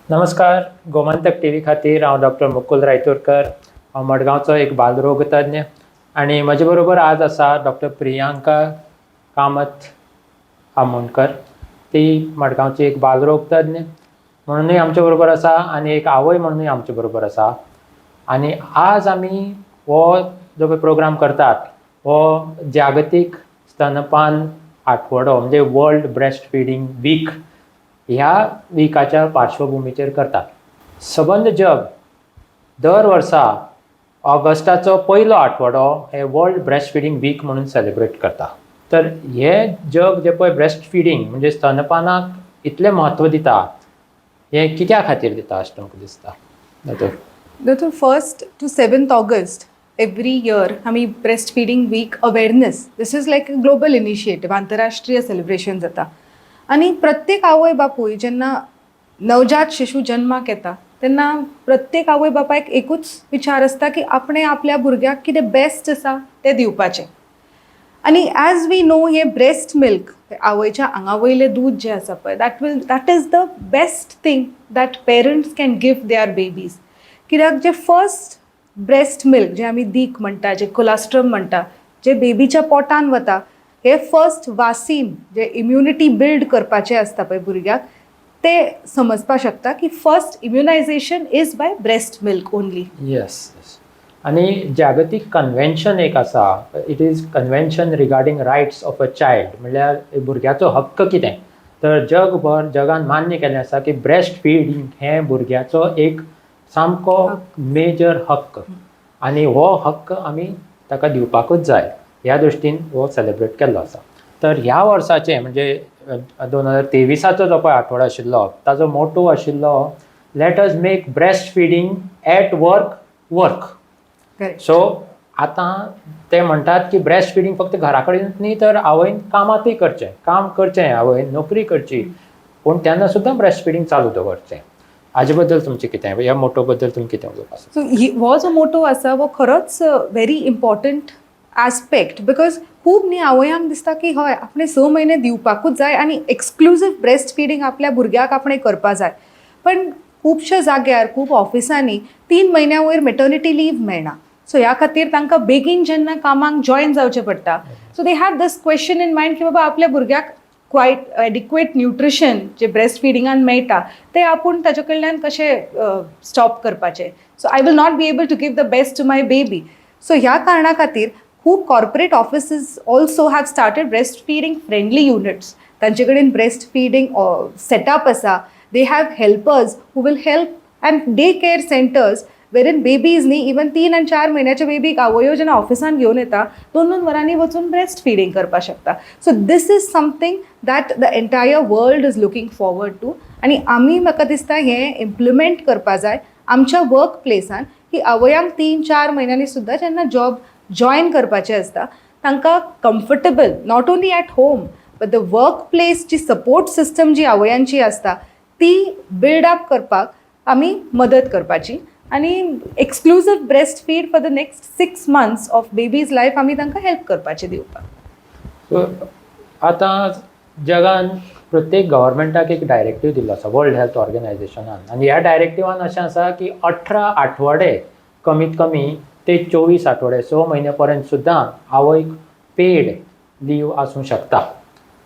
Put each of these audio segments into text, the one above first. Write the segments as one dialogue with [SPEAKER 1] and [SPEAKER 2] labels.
[SPEAKER 1] नमस्कार, गोमंतक टीव्ही खातीर हांव डॉक्टर मुकुल रायतुरकर. हांव मडगांवचो एक बालरोगतज्ञ आनी म्हजे बरोबर आज आसा डॉक्टर प्रियांका कामत आमोणकर. ती मडगांवची एक बालरोगतज्ञ म्हणूनय आमचे बरोबर आसा आनी एक आवय म्हणूनय आमचे बरोबर आसा. आनी आज आमी हो जो पळय प्रोग्राम करतात हो जागतीक स्तनपान आठवडो म्हणजे वर्ल्ड ब्रेस्ट फिडींग वीक ह्या विकाच्या पार्श्वभुमीचेर करतात. सबंद जग दर वर्सा ऑगस्टाचो पयलो आठवडो हे वर्ल्ड ब्रेस्ट फिडींग वीक म्हणून सेलिब्रेट करता. तर हे जग जे पळय ब्रेस्ट फिडींग म्हणजे स्तनपानाक इतलें म्हत्व दिता, हें कित्या खातीर दिता अशें तुमकां दिसता, दोतोर?
[SPEAKER 2] दोतोर, 1st to 7th August every year आमी breast feeding week awareness, this is like a global initiative, आंतरराष्ट्रीय सेलिब्रेशन जाता. आनी प्रत्येक आवय बापूय जेन्ना नवजात शिशू जन्माक येता तेन्ना प्रत्येक आवय बापायक एकूच विचार आसता की आपणें आपल्या भुरग्याक कितें बेस्ट आसा तें दिवपाचें. आनी एज we know, हें ब्रेस्ट मिल्क, आवयच्या आंगा वयलें दूद जें आसा पळय, that is the best thing that parents can give their babies. कित्याक जें फर्स्ट ब्रेस्ट मिल्क जें आमी दीक म्हणटा, जें कोलास्ट्रम म्हणटा, जें बेबीच्या पोटान वता, हे फर्स्ट वासीन जे इम्युनिटी बिल्ड करपाचें आसता पळय भुरग्याक, ते समजपाक शकता की first immunization is by breast milk only.
[SPEAKER 1] Yes, आनी जागतीक कन्व्हेन्शन एक आसा, it is Convention Regarding Rights of a Child, म्हणल्यार भुरग्याचो हक्क कितें. तर जगभर जगान मान्य केल्लें आसा की ब्रेस्ट फिडींग हें भुरग्याचो एक सामको मेजर हक्क आनी हो हक्क आमी ताका दिवपाकूच जाय. ह्या दृश्टीन हो सेलिब्रेट केल्लो आसा. तर ह्या वर्साचें म्हणजे 2023आचो जो पळय आठवडो आशिल्लो ताजो मोटो आशिल्लो, "Let us make breast feeding at work work."
[SPEAKER 2] Correct.
[SPEAKER 1] So आतां ते म्हणटात की ब्रेस्ट फिडींग फक्त घरा कडेन न्ही तर आवयन कामांतूय करचें, काम करचें, आवयन नोकरी करची, पूण तेन्ना सुद्दां ब्रेस्ट फिडींग चालू दवरचें. हाजे बद्दल तुमचें कितें, ह्या मोटो बद्दल तुमी कितें उलोवपाक
[SPEAKER 2] सो हो जो मोटो आसा हो खरोच व्हेरी इम्पॉर्टंट आस्पेक्ट, because खूब न्ही आवयांक दिसता की हय, आपणें 6 म्हयने दिवपाकूच जाय आनी एक्सक्लुजीव ब्रेस्ट फिडींग आपल्या भुरग्याक आपणें करपा जाय. पण खुबश्या जाग्यार, खूब ऑफिसांनी 3 म्हयन्या वयर मेटर्निटी लीव मेळना. सो ह्या खातीर तांकां बेगीन जेन्ना कामाक जॉयन जावचें पडटा, so they have this question in mind की बाबा, आपल्या भुरग्याक क्वायट एडिक्वेट न्युट्रिशन जे ब्रेस्ट फिडिंगान मेळटा ते आपूण ताचे कडल्यान कशें स्टॉप करपाचें? So I will not be able to give the best to my baby. So ह्या कारणा खातीर खूब corporate offices also have started breast feeding friendly units. तांचे कडेन ब्रेस्ट फिडींग सेटअप आसा. They have helpers who will help and day care centers wherein babies न्ही, even 3 आनी 4 म्हयन्याच्या बेबीक आवयो जेन्ना ऑफिसान घेवन येता, दोन दोन वरांनी वचून ब्रेस्ट फिडींग करपाक शकता. So this is something that the entire world is looking forward to. आनी आमी, म्हाका दिसता, हें इम्प्लिमेंट करपा जाय आमच्या वर्क प्लेसान की आवयांक 3-4 म्हयन्यांनी सुद्दां जेन्ना जॉब जॉयन करपाचें आसता, तांकां comfortable, not only at home but the work प्लेसची support system जी आवयांची आसता ती बिल्ड अप करपाक आमी मदत करपाची आनी exclusive breast feed for the next 6 months of baby's life आमी तांकां हेल्प करपाची दिवपाक.
[SPEAKER 1] सो आतां जगान प्रत्येक गव्हर्मेंटाक एक डायरेक्टीव दिल्लो आसा वर्ल्ड हेल्थ ऑर्गनायझेशनान आनी ह्या डायरेक्टिवान अशें आसा की 18 आठवडे कमीत कमी ते 24 आठवडे, 6 म्हयने पर्यंत सुद्दां आवयक पेड लीव आसूं शकता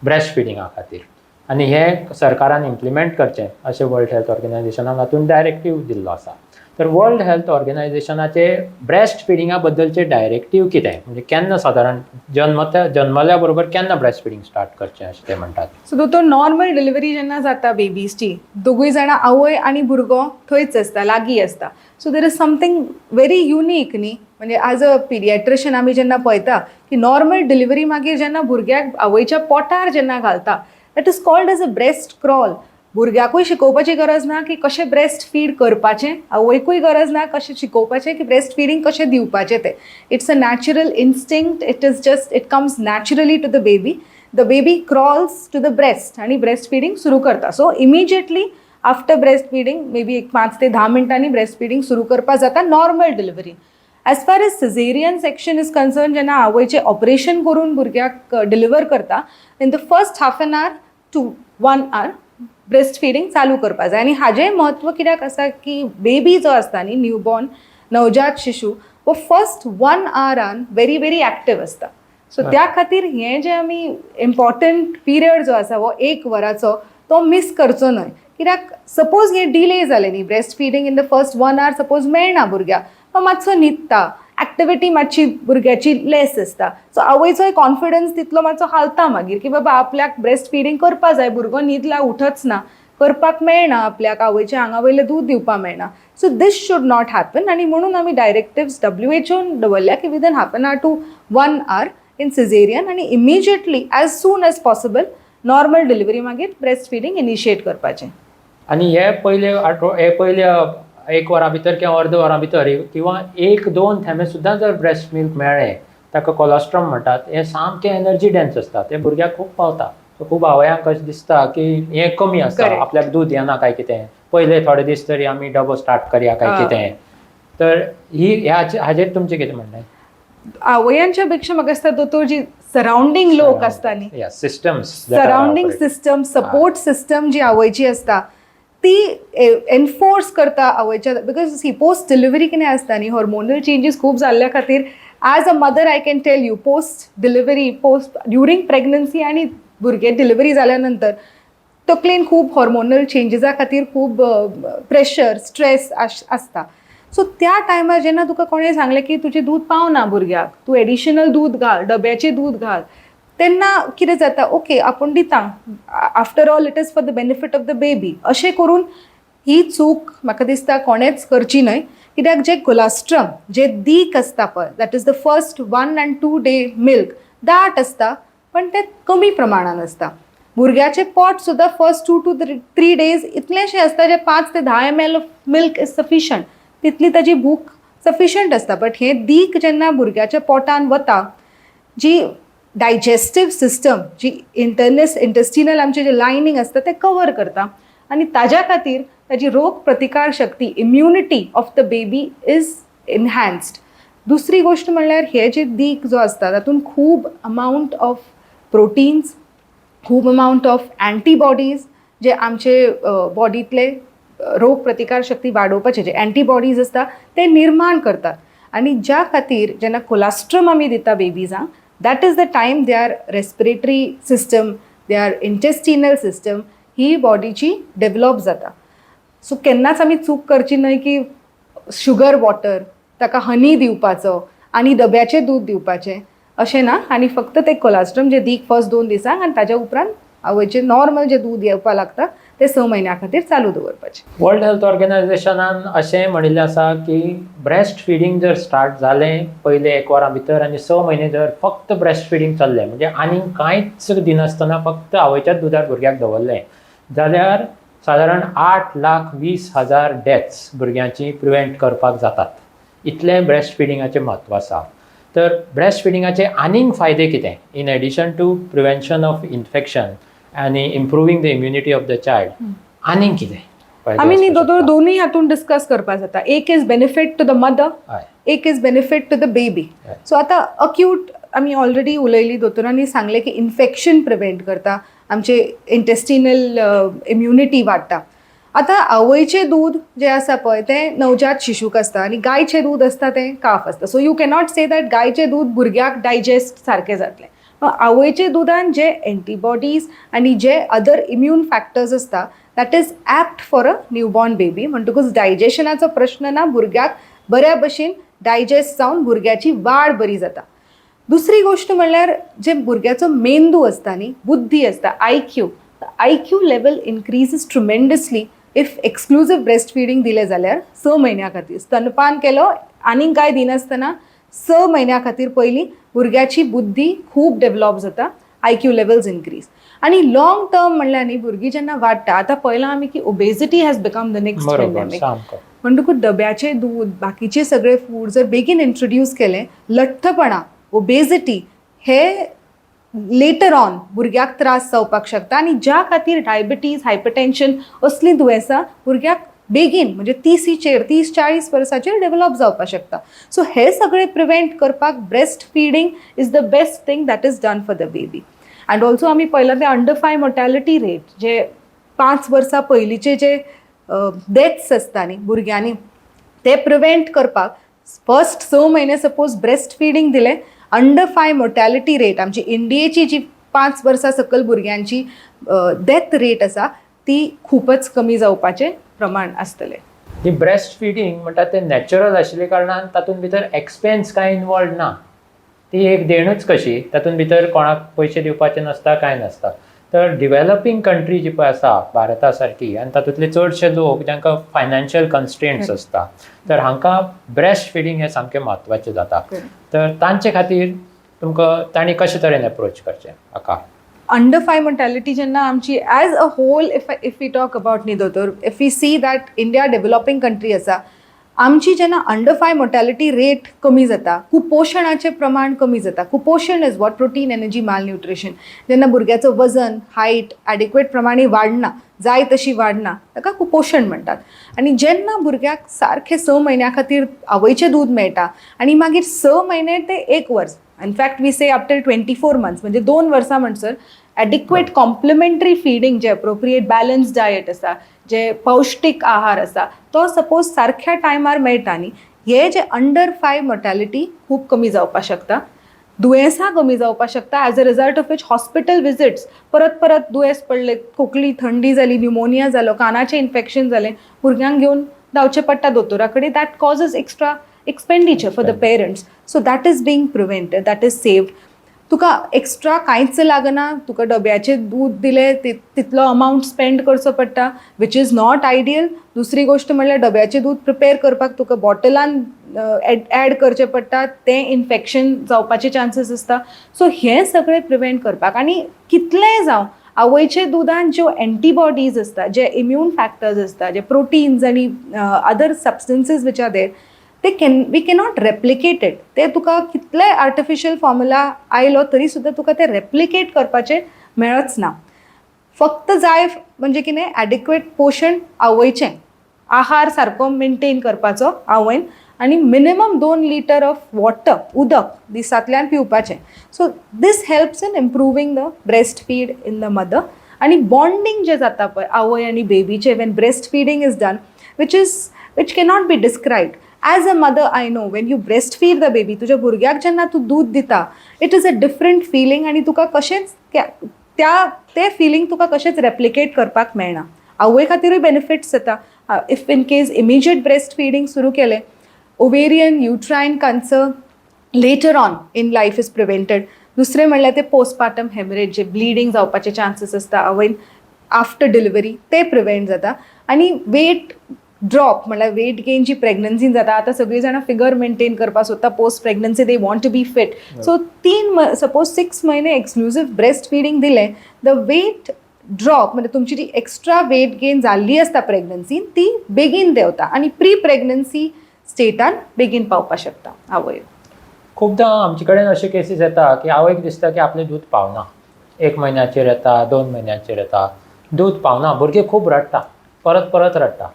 [SPEAKER 1] ब्रेस्ट फिडिंगा खातीर. आनी हें सरकारान इम्प्लिमेंट करचें अशें वर्ल्ड हेल्थ ऑर्गनायझेशनान हातूंत डायरेक्टीव दिल्लो आसा. तर वर्ल्ड हेल्थ ऑर्गनायझेशनाचे ब्रेस्ट फिडिंगा बद्दलचे डायरेक्टीव कितें, म्हणजे केन्ना सादारण जन्मता, जन्मल्या बरोबर केन्ना ब्रेस्ट फिडींग स्टार्ट करचें अशें ते म्हणटात?
[SPEAKER 2] सो दोतोर, नॉर्मल डिलिव्हरी जेन्ना जाता बेबीजची, दोगूय जाणां, आवय आनी भुरगो थंयच आसता, लागीं आसता. So there is something very unique न्ही. म्हणजे एज अ पिडियाट्रिशियन आमी जेन्ना पळयता की नॉर्मल डिलिव्हरी मागीर जेन्ना भुरग्याक आवयच्या पोटार जेन्ना घालता, that is called as a breast crawl. भुरग्याकूय शिकोवपाची गरज ना की कशें ब्रेस्ट फीड करपाचें, आवयकूय गरज ना कशें शिकोवपाचें की ब्रेस्ट फिडींग कशें दिवपाचें तें. It's a natural instinct. It is just, it comes naturally to the baby. The baby crawls to the breast आणि ब्रेस्ट फिडींग सुरू करता. So immediately after breast feeding, maybe एक 5 ते 10 मिनटांनी ब्रेस्ट फिडींग सुरू करपाक जाता normal delivery. As far as cesarean section is concern, जेन्ना आवयचें ऑपरेशन करून भुरग्याक डिलिव्हर करता, in the first half an hour to one hour breast feeding चालू करपा जाय. आनी हाजें म्हत्व कित्याक आसा की बेबी जो आसता न्ही, न्यूबॉर्न नवजात शिशू, हो फर्स्ट वन आवरान व्हेरी व्हेरी एक्टीव आसता. सो त्या खातीर हें जें आमी इम्पॉर्टंट पिरियड जो आसा हो एक वराचो, तो मीस करचो न्हय, कित्याक सपोज हें डिले जालें न्ही, breast feeding in the first one hour suppose मेळना भुरग्याक, तो मातसो न्हिदता, एक्टिविटी मातशी भुरग्याची लेस आसता. सो आवयचोय कॉन्फिडन्स तितलो मातसो हालता मागीर की बाबा आपल्याक ब्रेस्ट फिडींग करपा जाय, भुरगो न्हिदला, उठच ना, करपाक मेळना, आपल्याक आवयच्या आंगा वयलें दूद दिवपाक मेळना. So this should not happen. आनी म्हणून आमी डायरेक्टिव्स डब्ल्यूएचओन दवरल्या की within half an hour to one hour in cesarean आनी immediately, as soon as possible, normal delivery मागीर ब्रेस्ट फिडींग इनिशिएट करपाचें.
[SPEAKER 1] आनी हे पयले हे पयले एक वरां भितर किंवा अर्द वरां भितर किंवा एक दोन थेंबे सुद्दां जर ब्रेस्ट मिल्क मेळ्ळें, ताका कोलोस्ट्रम म्हणटात. हें सामकें एनर्जी डेन्स आसता, तें भुरग्याक खूब पावता. सो खूब आवयांक अशें दिसता की हें कमी आसता, आपल्याक दूद येना काय कितें, पयले थोडे दीस तरी आमी डबो स्टार्ट करया काय कितें. तर ही हाजेर तुमचें कितें म्हणणें?
[SPEAKER 2] आवयांच्या पेक्षा म्हाका दिसता दोतोर, जी सरावंडींग लोक आसता न्ही,
[SPEAKER 1] systems.
[SPEAKER 2] Surrounding system, support system जी आवयची आसता ती एनफोर्स करता आवयच्या, because C, post delivery कितें आसता न्ही, हॉर्मोनल चेंजीस खूब जाल्ल्या खातीर, as a mother I can tell you, post delivery, post during pregnancy आनी भुरगें डिलिव्हरी जाल्या नंतर तकलेन खूब हॉर्मोनल चेंजीसा खातीर खूब प्रेशर, स्ट्रेस आसता. सो त्या टायमार जेन्ना तुका कोणें सांगलें की तुजें दूद पावना भुरग्याक, तूं एडिशनल दूद घाल, डब्याचें दूद घाल, तेन्ना कितें जाता, ओके, आपूण दिता, after all it is for the benefit of the baby, अशें करून ही चूक म्हाका दिसता कोणेंच करची न्हय, कित्याक जें कोलास्ट्रम, जे दीक आसता पळय, that is the first 1 and 2 day milk, दाट आसता पण तें कमी प्रमाणान आसता. भुरग्याचें पोट सुद्दां first 2 to 3 days इतलेंशें आसता जे 5 ते 10 ml of milk is sufficient, तितली ताजी भूक सफिशंट आसता. बट हें दीक जेन्ना भुरग्याच्या पोटान वता, जी डायजेस्टीव सिस्टम, जी इंटेस्टिनल आमचें जें लायनींग आसता तें कवर करता आनी ताज्या खातीर ताजी रोग प्रतिकार शक्ती, immunity of the baby is enhanced. दुसरी गोश्ट म्हणल्यार हे जे दीक जो आसता तातूंत खूब अमावंट ऑफ प्रोटीन्स, खूब अमावंट ऑफ अँटीबॉडीज, जे आमचे बॉडींतले रोग प्रतिकार शक्ती वाडोवपाचे जे अँटीबॉडीज आसता ते निर्माण करतात. आनी ज्या खातीर जेन्ना कोलास्ट्रम आमी दिता बेबीजांक, that is the time their respiratory system, their intestinal system ही बॉडीची डेवलप जाता. सो केन्नाच आमी चूक करची न्हय की शुगर वॉटर, ताका हनी दिवपाचो आनी डब्याचें दूद दिवपाचें, अशें ना. आनी फक्त ते कोलास्ट्रम जे दीक फर्स्ट 2 दिसांक आनी ताज्या उपरांत आवयचें नॉर्मल जें दूद येवपाक लागता तें 6 म्हयन्यां खातीर चालू दवरपाचें.
[SPEAKER 1] वर्ल्ड हेल्थ ऑर्गनायझेशनान अशें म्हणिल्लें आसा की ब्रेस्ट फिडींग जर स्टार्ट जालें पयले एक वरां भितर आनी 6 म्हयने जर फक्त ब्रेस्ट फिडींग चल्लें, म्हणजे आनीक कांयच दिनासतना फक्त आवयच्याच दुदार भुरग्याक दवरलें जाल्यार सादारण 8,20,000 डेथ्स भुरग्यांची प्रिवेंट करपाक जातात. इतलें ब्रेस्ट फिडिंगाचें म्हत्व आसा. तर ब्रेस्ट फिडिंगाचे आनीक फायदे कितें, in addition to prevention of infection आनी improving the immunity of the child, आनीक कितें फायदे
[SPEAKER 2] आमी न्ही
[SPEAKER 1] आसपाक
[SPEAKER 2] दोतोर,
[SPEAKER 1] शकता?
[SPEAKER 2] दोनूय हातून डिस्कस करपाक जाता. एक is benefit to the mother, एक is benefit to the baby. So आतां अक्यूट आमी ऑलरेडी उलयली, दोतोरांनी सांगलें की इन्फेक्शन प्रिवेंट करता, आमचे इंटेस्टिनल इम्युनिटी वाडटा. आतां आवयचें दूद जें आसा पळय तें नवजात शिशूक आसता आनी गायचें दूद आसता तें काफ आसता. So you cannot say that गायचें दूद भुरग्याक डायजेस्ट सारकें जातलें. आवयचे दुदान जे एंटीबॉडीज आनी जे अदर इम्यून फॅक्टर्स आसता, that is apt for a newborn baby. म्हणटकूच डायजेशनाचो प्रश्न ना, भुरग्याक बऱ्या भशेन डायजेस्ट जावन भुरग्याची वाड बरी जाता. दुसरी गोश्ट म्हणल्यार जे भुरग्याचो मेंदू आसता न्ही, बुद्धी आसता, IQ, IQ level increases tremendously if exclusive breast feeding दिलें जाल्यार 6 म्हयन्या खातीर. स्तनपान केलो आनीक कांय दिनासतना 6 म्हयन्या खातीर पयलीं, भुरग्याची बुद्धी खूब डेवलॉप जाता, आयक्यू लेवल्स इनक्रीज. आनी लॉंग टर्म म्हणल्यार न्ही, भुरगीं जेन्ना वाडटा, आतां पळयलां आमी की obesity has become the next pandemic. म्हणटकूच डब्याचें दूद, बाकीचे सगळे फूड जर बेगीन इंट्रोड्यूस केले, लठ्ठपणा, ओबेजिटी हे लेटर ऑन भुरग्याक त्रास जावपाक शकता. आनी ज्या खातीर डायबिटीज, हायपरटेन्शन असलीं दुयेंसां भुरग्याक बेगीन, म्हणजे 30चेर, 30-40 वर्साचेर डेवलप जावपाक शकता. सो हे सगळे प्रिवेंट करपाक breast feeding is the best thing that is done for the baby. And also आमी पळयलां तें अंडर 5 मोर्टॅलिटी रेट जे 5 वर्सां पयलींचे जे डेथ्स आसता न्ही भुरग्यांनी, ते प्रिवेंट करपाक फर्स्ट 6 म्हयने सपोज ब्रेस्ट फिडींग दिलें, अंडर फाय मोर्टॅलिटी रेट, आमची इंडियेची जी 5 वर्सां सकयल भुरग्यांची डेथ रेट आसा, ती खूबच कमी जावपाचें प्रमाण आसतलें.
[SPEAKER 1] ही ब्रेस्ट फिडींग म्हणटा तें नॅचरल आशिल्ल्या कारणान तातूंत भितर एक्सपेन्स कांय इनवॉल्ड ना. ती एक देणूच कशी. तातूंत भितर कोणाक पयशे दिवपाचे नासता, कांय नासता. तर डिवेलपींग कंट्री जी पळय आसा भारता सारकी आनी तातूंतले चडशे लोक जांकां फायनान्शियल कन्स्ट्रेंट्स आसता, तर हांकां ब्रेस्ट फिडींग हें सामकें म्हत्वाचें जाता. तर तांचे खातीर तुमकां तांणी कशे तरेन एप्रोच करचें हाका?
[SPEAKER 2] अंडर फाय मोर्टॅलिटी जेन्ना आमची as a whole, if we talk about न्ही दोतोर, if we see that India developing country आसा, आमची जेन्ना अंडर फाय मोर्टॅलिटी रेट कमी जाता, कुपोशणाचें प्रमाण कमी जाता. कुपोशण is what? Protein, energy malnutrition. जेन्ना भुरग्याचो वजन, हायट एडिक्वेट प्रमाणे वाडना, जाय तशी वाडना, ताका कुपोशण म्हणटात. आनी जेन्ना भुरग्याक सारकें 6 म्हयन्या खातीर आवयचें दूद मेळटा आनी मागीर 6 म्हयने ते एक वर्स, in fact we say up till 24 months, म्हणजे 2 वर्सां म्हणसर एडिक्वेट कॉम्प्लिमेंटरी फिडींग, जे अप्रोप्रिएट बॅलन्स डायट आसा, जे पौश्टीक आहार आसा, तो सपोज सारख्या टायमार मेळटा न्ही, हे जे अंडर फाय मोर्टॅलिटी खूब कमी जावपाक शकता, दुयेंसां कमी जावपाक शकता, as a result of which hospital visits, परत परत दुयेंस पडले, खोकली, थंडी जाली, न्युमोनिया जालो, कानाचें इन्फेक्शन जालें, भुरग्यांक घेवन धांवचें पडटा दोतोरा कडेन. That causes extra expenditure for the parents, so that is being prevented, that is saved. तुका एक्स्ट्रा कांयच लागना. तुका डब्याचें दूद दिलें, तितलो अमावंट स्पेंड करचो पडटा, which is not ideal. दुसरी गोश्ट म्हणल्यार डब्याचें दूद प्रिपेर करपाक तुका बॉटलान एड करचें पडटा, तें इन्फेक्शन जावपाचे चान्सीस आसता. सो हें सगळें प्रिवेंट करपाक आनी कितलेंय जावं, आवयच्या दुदान ज्यो एंटीबॉडीज आसता, जे इम्यून फॅक्टर्स आसता, जे प्रोटीन्स आनी other substances which are there, ते can we cannot replicate it. ते तुका कितलेय आर्टिफिशियल फॉर्मुला आयलो तरी सुद्दां तुका ते रेप्लिकेट करपाचें मेळच ना. फक्त जाय म्हणजे कितें, एडिक्वेट पोशण, आवयचें आहार सारको मेनटेन करपाचो आवयन आनी मिनिमम 2 लिटर ऑफ वॉटर, उदक दिसांतल्यान पिवपाचें. So this helps in improving the breast feed in the mother. आनी बॉन्डींग जें जाता पळय आवय आनी बेबीचें when breast feeding is done, which cannot be described. As a mother I know, when you breast feed the baby, तुज्या भुरग्याक जेन्ना तूं दूद दिता, it is a different feeling. आनी तुका कशेंच त्या तें फिलींग तुका कशेंच रेप्लिकेट करपाक मेळना. आवय खातीरूय बेनिफिट्स जाता. If in case immediate breast feeding सुरू केलें, ovarian, uterine cancer later on in life is prevented. दुसरें म्हणल्यार ते पोस्टपार्टम हेमरेज, जे ब्लिडींग जावपाचे चान्सीस आसता आवयन आफ्टर डिलिव्हरी, ते प्रिवेंट जाता. आनी वेट ड्रॉप म्हणल्यार वेट गेन जी प्रेग्नन्सीन जाता, आतां सगळीं जाणां फिगर मेंटेन करपाक सोदता, post pregnancy they want to be fit. So तीन, सपोज 6 म्हयने एक्सक्लुजीव ब्रेस्ट फिडींग दिलें, the weight drop म्हणजे तुमची जी एक्स्ट्रा वेट गेन जाल्ली आसता प्रेग्नन्सीन, ती बेगीन देंवता आनी प्री प्रेग्नन्सी स्टेटान बेगीन पावपाक शकता आवय.
[SPEAKER 1] खुबदां आमचे कडेन अशे केसीस येता की आवयक दिसता की आपलें दूद पावना. एक म्हयन्याचेर येता, 2 म्हयन्याचेर येता, दूद पावना, भुरगें खूब रडटा, परत परत रडटा.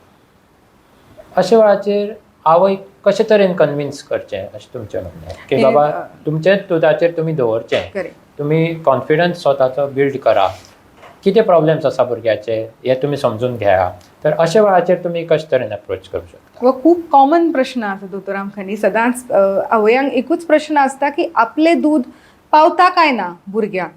[SPEAKER 1] अशा वेळाचेर आवयक कशे तरेन कन्विन्स करचें अशें तुमचें म्हणणें की बाबा, तुमचेच दुदाचेर तुमी दवरचें, तुमी कॉन्फिडन्स स्वताचो बिल्ड करा, कितें प्रॉब्लेम्स आसा भुरग्याचे हे तुमी समजून घेया, तर अशा वेळाचेर तुमी कशे तरेन एप्रोच करूं शकता?
[SPEAKER 2] हो खूब कॉमन प्रश्न आसा दोतोर आमकां न्ही. सदांच आवयांक एकूच प्रश्न आसता की आपलें दूद पावता काय ना भुरग्याक.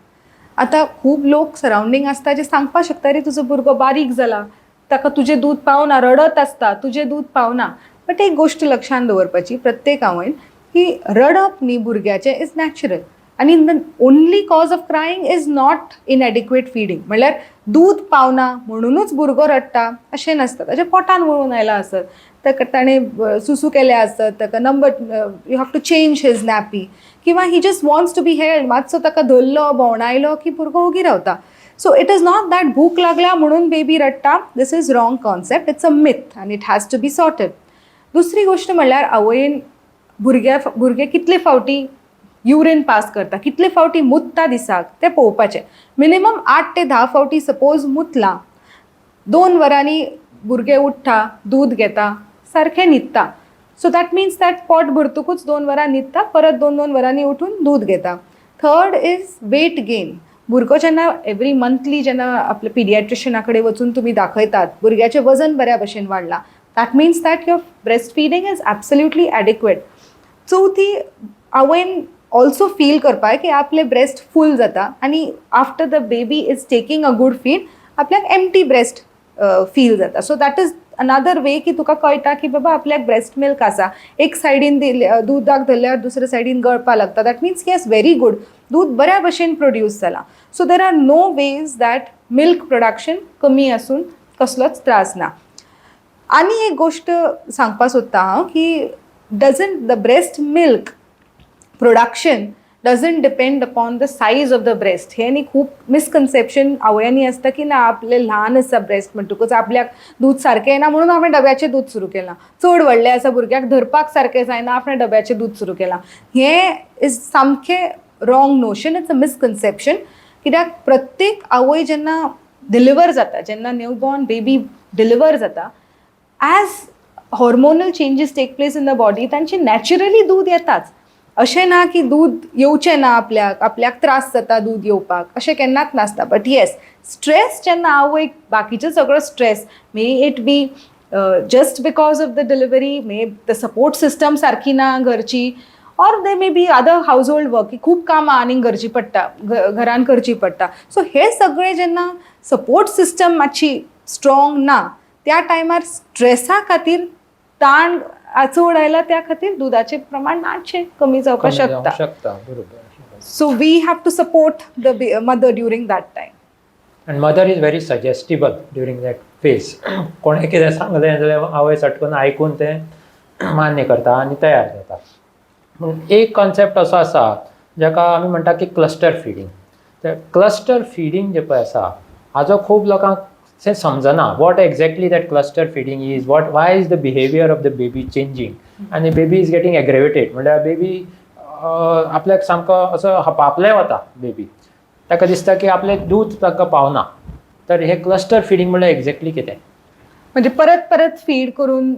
[SPEAKER 2] आतां खूब लोक सरावंडींग आसता जे सांगपाक शकता, रे, तुजो भुरगो बारीक जाला, ताका तुजें दूद पावना, रडत आसता, तुजें दूद पावना. बट एक गोश्ट लक्षांत दवरपाची प्रत्येक आवयन की रडप न्ही भुरग्याचें is natural आनी the only cause of crying is not inadequate feeding. म्हणल्यार दूद पावना म्हणुनूच भुरगो रडटा अशें नासता. ताच्या पोटान वळून आयला आसत, ताका ताणें सुसू केलें आसत, ताका number you have to change his nappy किंवा he just wants to be held. मातसो ताका धरलो, भोंवणायलो की भुरगो ओगी रावता. So it is not that भूक लागल्या म्हणून बेबी रडटा. This is wrong concept, it's a myth आनी it has to be sorted. दुसरी गोश्ट म्हणल्यार आवयन भुरगें कितले फावटी युरीन पास करता, कितले फावटी मुतता दिसाक तें पळोवपाचें. मिनिमम 8 ते 10 फावटी सपोज मुतलां, 2 वरांनी भुरगें उठ्ठा, दूद घेता, सारकें न्हिदता, सो that means that पोट भरतकूच 2 वरां न्हिदता, परत 2-2 वरांनी उठून दूद घेता. Third is weight gain. भुरगो जेन्ना एवरी मंथली जेन्ना आपल्या पिडियाट्रिशना कडेन वचून तुमी दाखयतात, भुरग्याचें वजन बऱ्या भशेन वाडलां, that means that your breast feeding is absolutely adequate. चवथी, आवयन ऑल्सो फील करपाक की आपले ब्रेस्ट फूल जाता आनी after the baby is taking a good feed, आपल्याक एम्प्टी ब्रेस्ट फील जाता. So that is another way की तुका कळटा की बाबा, आपल्याक ब्रेस्ट मिल्क आसा. एक सायडीन दिले दुदाक धरल्यार दुसऱ्या सायडीन गळपा लागता. That means, yes, very good, दूद बऱ्या भशेन प्रोड्यूस जाला. So there are no ways that milk production कमी आसून कसलोच त्रास ना. आनी एक गोश्ट सांगपा सोदता हांव की doesn't the breast milk production doesn't depend upon the size of the breast. हे न्ही खूब मिसकन्सेप्शन आवयांनी आसता की ना, आपलें ल्हान आसा ब्रेस्ट म्हणटकूच आपल्याक दूद सारकें येना म्हणून हांवें डब्याचें दूद सुरू केलां, चड व्हडलें आसा, भुरग्याक धरपाक सारकें जायना, आपणें डब्याचें दूद सुरू केलां. हें is सामकें wrong notion. It's a misconception, कित्याक प्रत्येक आवय जेन्ना डिलिवर जाता, जेन्ना न्यूबॉर्न बेबी डिलिवर जाता, as hormonal changes take place in the body, तांचे नॅचरली दूद येताच. अशें ना की दूद येवचें ना आपल्याक, आपल्याक त्रास जाता दूद येवपाक, अशें केन्नाच नासता. बट येस, स्ट्रेस जेन्ना आवयक बाकीचो सगळो stress, may it be just because of the delivery, may the support system सारकी ना घरची, or there may be other household work की खूब कामां आनीक करची पडटा, घरान करची पडटा. सो हे सगळे जेन्ना सपोर्ट सिस्टम मातशी स्ट्रॉंग ना, त्या टायमार स्ट्रेसा खातीर, ताण चड आयला, त्या खातीर दुदाचें प्रमाण मातशें कमी जावपाक
[SPEAKER 1] कमी जावंक
[SPEAKER 2] शकता.
[SPEAKER 1] शकता, बरोबर.
[SPEAKER 2] So we have to support the mother during that time.
[SPEAKER 1] And mother is very suggestible during that phase. कोणें कितें सांगलें जाल्यार आवय सटकून आयकून तें मान्य करता आनी तयार जाता. पूण एक कॉन्सेप्ट असो आसा जाका आमी म्हणटा की क्लस्टर फिडींग. तर क्लस्टर फिडींग जें पळय आसा, हाजो खूब लोकांक तें समजना, what exactly that cluster feeding is, what why is the behaviour of the baby changing आनी बेबी is getting एग्रेवेटेड. म्हणल्यार बेबी आपल्याक सामको असो हपापले वता. बेबी ताका दिसता की आपलें दूद ताका पावना. तर हे क्लस्टर फिडींग म्हणल्यार एक्झॅक्टली कितें?
[SPEAKER 2] म्हणजे परत परत फीड करून,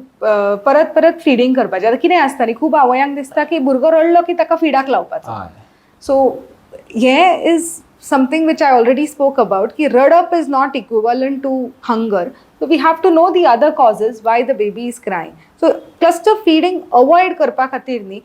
[SPEAKER 2] परत परत फिडींग करपाचें. आतां कितें आसता न्ही, खूब आवयांक दिसता की भुरगो रडलो की ताका फिडाक लावपाचो. सो हें is something which I already spoke about की रडप is not equivalent to hunger. So we have to know the other causes why the baby is crying. So cluster feeding avoid करपा खातीर न्ही,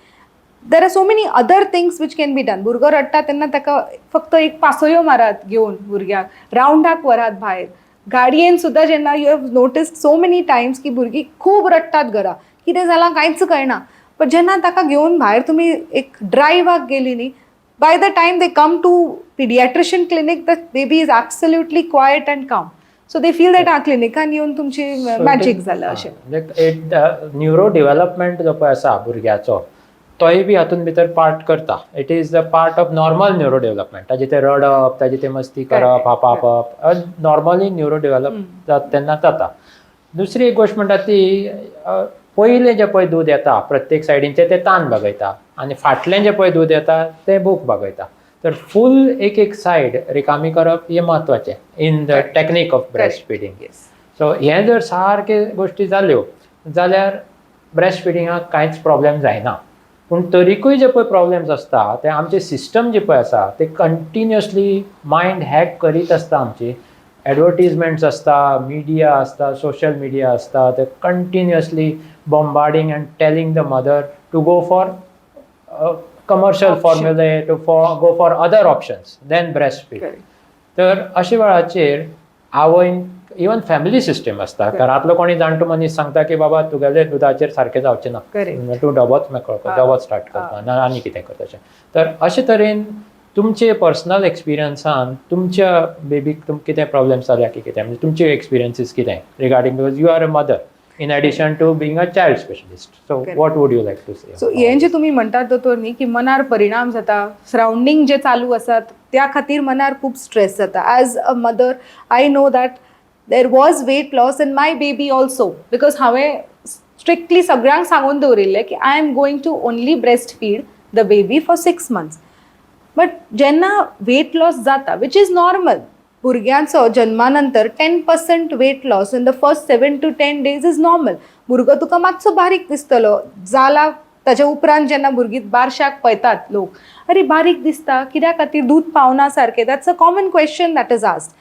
[SPEAKER 2] there are so many other things which can be done. भुरगो रडटा तेन्ना ताका फक्त एक पासयो मारात घेवन, भुरग्याक रावंडाक व्हरात भायर गाडयेन सुद्दां. जेन्ना you have noticed so many times की भुरगीं खूब रडटात घरा, कितें जालां कांयच कळना, पण जेन्ना ताका घेवन भायर तुमी एक ड्रायव्हाक गेली न्ही, by the time they come to pediatrician clinic, the baby is absolutely quiet and calm. So they feel that हा, क्लिनिकान येवन तुमची मॅजीक जालां अशें.
[SPEAKER 1] म्हणजे एक न्युरो डेव्हलपमेंट जो पळय आसा भुरग्याचो, तोय बी हातूंत भितर पार्ट करता. It is the part of normal neuro development. ताजें तें रडप, ताजें तें मस्ती करप, हापापप नॉर्मली न्युरो डेव्हलप जाता तेन्ना जाता. दुसरी एक गोश्ट म्हणटा ती पयलें जें पळय दूद येता प्रत्येक सायडीनचें, तें तान भागयता आनी फाटलें जें पळय दूद येता तें भूक भागयता. तर फूल एक एक सायड रिकामी करप हें म्हत्वाचें in the technique of breast feeding. So हें जर सारके गोश्टी जाल्यो जाल्यार ब्रेस्ट फिडिंगाक कांयच प्रॉब्लेम जायना. पूण तरीकूय जे पळय प्रॉब्लेम्स आसता, ते आमचे सिस्टम जे पळय आसा ते कंटिन्युअसली मायंड हॅक करीत आसता. आमची एडवर्टीजमेंट्स आसता, मिडिया आसता, सोशल मिडिया आसता, ते continuously bombarding and telling the mother to go for commercial
[SPEAKER 2] Option.
[SPEAKER 1] formulae, to for go for other options than breast feed. तर अशा वेळाचेर आवयन, इवन फॅमिली सिस्टम आसता, घरांतलो कोणी जाणटो मनीस सांगता की बाबा, तुगेले दुदाचेर सारकें जावचें ना, तूं डबोच मेकळो कर, डबोच स्टार्ट करता ना आनी कितें करता अशें. तर अशे तरेन तुमचे पर्सनल एक्सपिरियन्सान तुमच्या बेबीक तुम कितें प्रॉब्लेम्स जाल्या की कितें, म्हणजे तुमचे एक्सपिरियन्सीस कितें regarding, because you are a mother in addition to being a child specialist, so what would you like to say?
[SPEAKER 2] So हें जें तुमी म्हणटात दोतोर न्ही, की मनार परिणाम जाता, सरावंडींग जे चालू आसात त्या खातीर मनार खूब स्ट्रेस जाता. As a mother, I know that there was weight loss in my baby also, because हांवें स्ट्रिक्टली सगळ्यांक सांगून दवरिल्लें की I am going to only breast feed the baby for 6 months. But जेन्ना वेट लॉस जाता, which is normal, भुरग्यांचो जन्मा नंतर 10% weight loss in the first 7 to 10 days is normal. भुरगो तुका मातसो बारीक दिसतलो जाला. ताच्या उपरांत जेन्ना भुरगीं बारशाक पळयतात लोक, अरे बारीक दिसता, कित्या खातीर दूद पावना सारकें? That's a common question that is asked.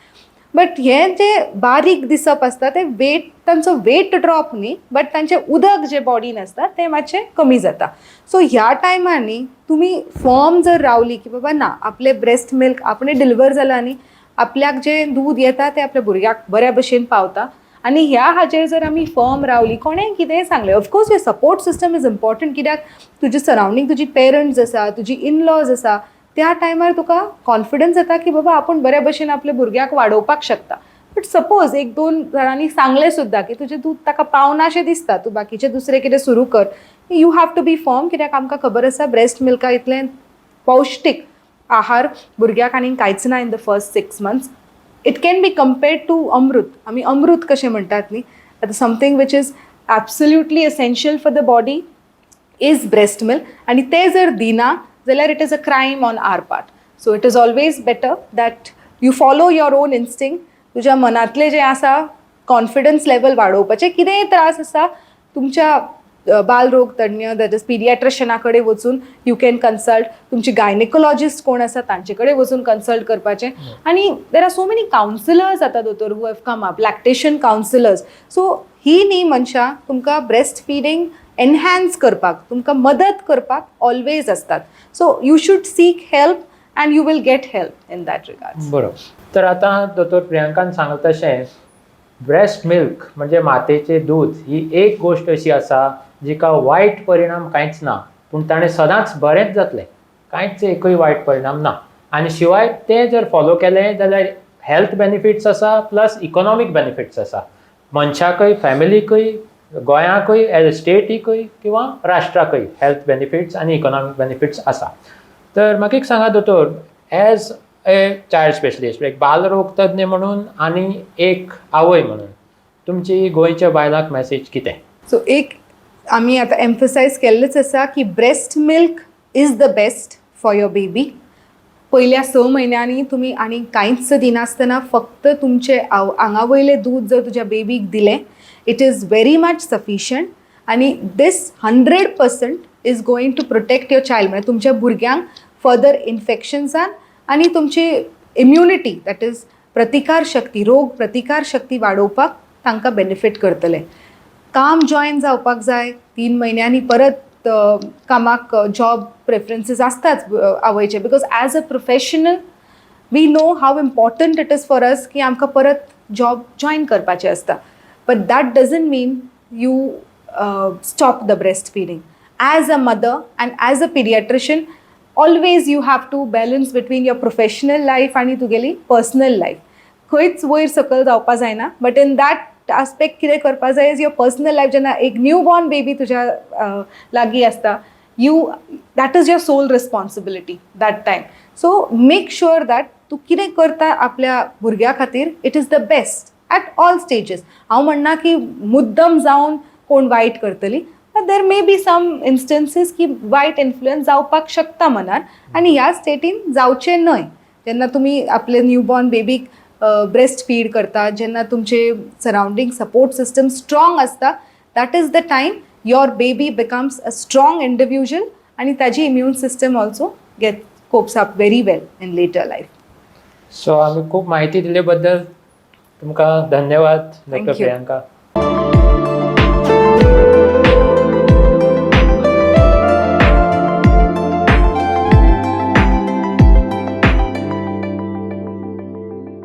[SPEAKER 2] But हें जें बारीक दिसप आसता तें वेट, तांचो वेट ड्रॉप न्ही, बट तांचें उदक जें बॉडीन आसता तें मातशें कमी जाता. सो ह्या टायमार तुमी फर्म जर रावली की बाबा ना, आपलें ब्रेस्ट मिल्क आपणें डिलिव्हर जालां न्ही, आपल्याक जें दूद येता तें आपल्या भुरग्याक बऱ्या भशेन पावता आनी ह्या हाजेर जर आमी फर्म रावली, कोणेंय कितेंय सांगलें, of course your support system is important, कित्याक तुजे सरावंडींग तुजी पेरंट्स आसा, तुजी इनलॉज आसा, त्या टायमार तुका कॉन्फिडन्स येता की बाबा आपूण बऱ्या भशेन आपल्या भुरग्याक वाडोवपाक शकता. बट सपोज एक दोन जाणांनी सांगलें सुद्दां की तुजें दूद ताका पावनाशें दिसता, तूं बाकीचें दुसरें कितें सुरू कर, you have to be firm, कित्याक आमकां खबर आसा ब्रेस्ट मिल्का इतलें पौश्टीक आहार भुरग्याक आनीक कांयच ना. In the first 6 months it can be compared to Amrit. आमी अमृत कशें म्हणटात न्ही, आतां something which is absolutely essential for the body is breast milk आनी तें जर दिना जाल्यार it is a crime on our part. So it is always better that you follow your own instinct. तुज्या मनांतलें जें आसा कॉन्फिडन्स लेवल वाडोवपाचें, कितेंय त्रास आसा, तुमच्या बालरोग तज्ञ, that is पिडियाट्रिशना कडेन वचून you can consult, तुमची गायनेकोलॉजिस्ट कोण आसा तांचे कडेन वचून कन्सल्ट करपाचें. आनी there are so many counsellors आतां दोतोर who have come up, lactation counsellors. So ही न्ही मनशां तुमकां ब्रेस्ट फिडींग एनहॅन्स करपाक, तुमकां मदत करपाक ऑलवेज आसतात. So you should seek help and you will get help in that regards.
[SPEAKER 1] बरोबर. तर आतां दोतोर प्रियांकान सांगलां तशें ब्रेस्ट मिल्क म्हणजे मातेचें दूद ही एक गोश्ट अशी आसा जिका वायट परिणाम कांयच ना, पूण ताणें सदांच बरेंच जातलें, कांयच एकूय वायट परिणाम ना. आनी शिवाय तें जर फॉलो केलें जाल्यार हेल्थ बेनिफिट्स आसा, प्लस इकॉनॉमीक बेनिफिट्स आसा, मनशाकय, फॅमिलीकय, गोंयाकय, एज अ स्टेटीकय किंवा राष्ट्राकय हेल्थ बेनिफिट्स आनी इकॉनॉमीक बेनिफिट्स आसा. तर म्हाका एक सांगा दोतोर, एज ए चायल्ड स्पेशलिस्ट, एक बालरोग तज्ञ म्हणून आनी एक आवय म्हणून तुमची गोंयच्या बायलांक मॅसेज कितें?
[SPEAKER 2] सो एक आमी आतां एम्फसायज केल्लेच आसा की breast milk is the best for your baby. पयल्या 6 म्हयन्यांनी तुमी आनी कांयच दिनासतना फक्त तुमचे आंगा वयलें दूद जर तुज्या बेबीक दिलें, it is very much sufficient आनी this 100% is going to protect your child, म्हणजे तुमच्या भुरग्यांक फर्दर इन्फेक्शन्सान आनी तुमची इम्युनिटी, that is प्रतिकार शक्ती, रोग प्रतिकार शक्ती वाडोवपाक तांकां बेनिफीट करतलें. काम जॉयन जावपाक जाय, 3 म्हयन्यांनी परत कामाक, जॉब प्रेफरन्सीस आसताच आवयचे, because as a professional we know how important it is for us की आमकां परत जॉब जॉयन करपाचें आसता. But that doesn't mean you stop the breast feeding. As a mother and as a pediatrician, always you have to balance between your professional life आनी तुगेली personal life. खंयच वयर सकयल जावपा जायना. बट इन that aspect कितें करपा जाय is your personal life. जेन्ना एक न्यू बॉर्न बेबी तुज्या लागीं आसता, you that is your sole responsibility that time. So make sure that तूं कितें करता आपल्या भुरग्या खातीर, it is the best at all stages. हांव म्हणना की मुद्दम जावन कोण वायट करतली, but there may be some instances की वायट इन्फ्लुयन्स जावपाक शकता मनार आनी ह्या स्टेटीन जावचें न्हय. जेन्ना तुमी आपले न्यूबॉर्न बेबीक ब्रेस्ट फीड करता, जेन्ना तुमचे सरावंडींग सपोर्ट सिस्टम स्ट्रॉंग आसता, that is the time your baby becomes a strong individual आनी ताजी immune system also get copes up very well in later life.
[SPEAKER 1] So आमी खूब माहिती दिले बद्दल तुमकां धन्यवाद, doctor
[SPEAKER 2] Thank you.
[SPEAKER 1] Priyanka.